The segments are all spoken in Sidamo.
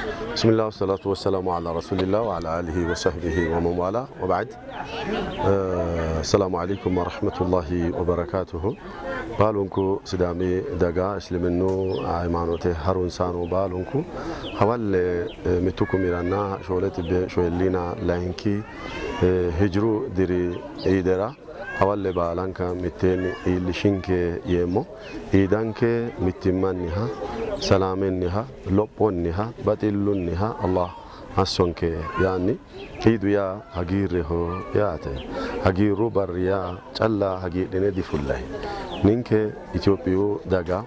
Bismillah wassalatu wassalamu ala rasulillah wa ala alihi wa sahbihi wa man wala wa ba'd. Assalaamu alaikum wa rahmatullahi wa barakatuhu. Baalunku Sidaami daga isliminnu hayimaanote harunsaano baalunku hawalle mittu kumiranna 742 hijiru diri iidera hawalle baalanka mitteenni iillishinke yeemmo. Iidanke mittimmanniha, salaamenniha, lophonniha, baxillunniha Allah assonke yaanni. Iidu yaa hagiirreho yaate. Hagiirru barri yaa calla hagiidhine difullayi. Ninke Itophiyu daga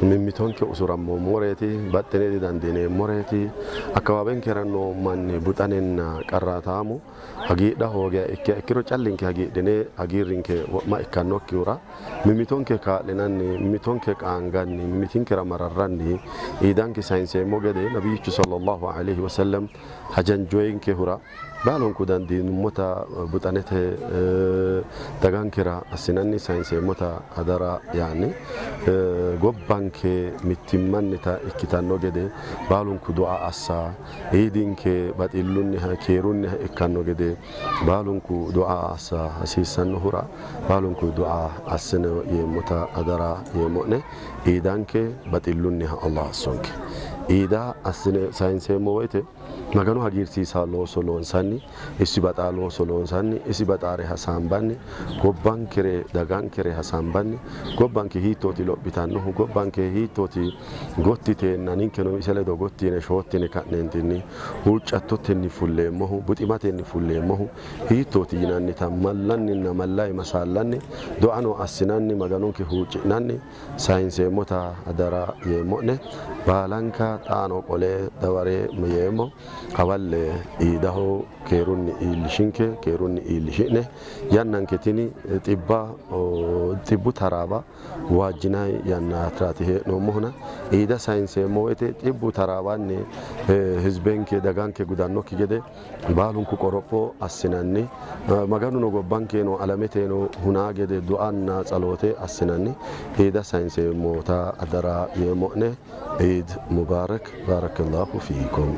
mimmitonke usurammoommoreeti, baxxine didandiineemmoreeti. Akkawaawenkera noo manni buxanenna qarraataamu hagiidha hoogiha ikkiha ikkiro callinke hagiidhine hagiirrinke wo'ma ikkannokkihura mimmitonke kaa'linanni, mimmitonke qaanganni, mimmitinkera mararranni iidanke sayinseemmo gede Nabiyyichu sallallahu aleyhi wasallam hajanjoyinkehura baalunku dandiinummota buxanete dagankera assinanni sayinseemmota hadara yaanni gobbanke mittimmannita ikkitanno gede baalunku du'a assa, iidinke baxillunniha keerunniha ikkanno gede baalunku du'a assa hasiissannohura baalunku du'a assino yeemmota hadara yeemmo'ne. Iidanke baxillunniha Allah assonke. Iida assine sayinseemmo woyte Magano hagiirsiisanno looso loonsanni, isi baxaa looso loonsanni, isi baxaare hasaambanni, gobbankere dagankere hasaambanni, gobbanke hiittooti lophitannohu, gobbanke hiittooti gotti yiteenna ninkeno ise ledo gotti yine shoottine ka'neentinni huuccattotenni fulleemmohu, buximatenni fulleemmohu hiittooti yinannita mallanninna mallayi masaallanni, duano assinanni Maganonke huucci'nanni sayinseemmota hadara yeemmo'ne. Baalanka xaano qole daware yeemmo. Hawalle iidaho keerunni iillishinke, keerunni iillishi'ne. Yannanke tini xibba xibbu taraawa waajjinanni yannaraati hee'noommohuna iida sayinseemmo woyte xibbu taraawanni hizbenke daganke gudannokki gede baalunku qoropho assinanni Maganuno gobbankeno alameteno hunaa gede duanna tsaloote assinanni iida sayinseemmota adara yeemmo'ne. Iid Mubarak. Barakallahu fiikum.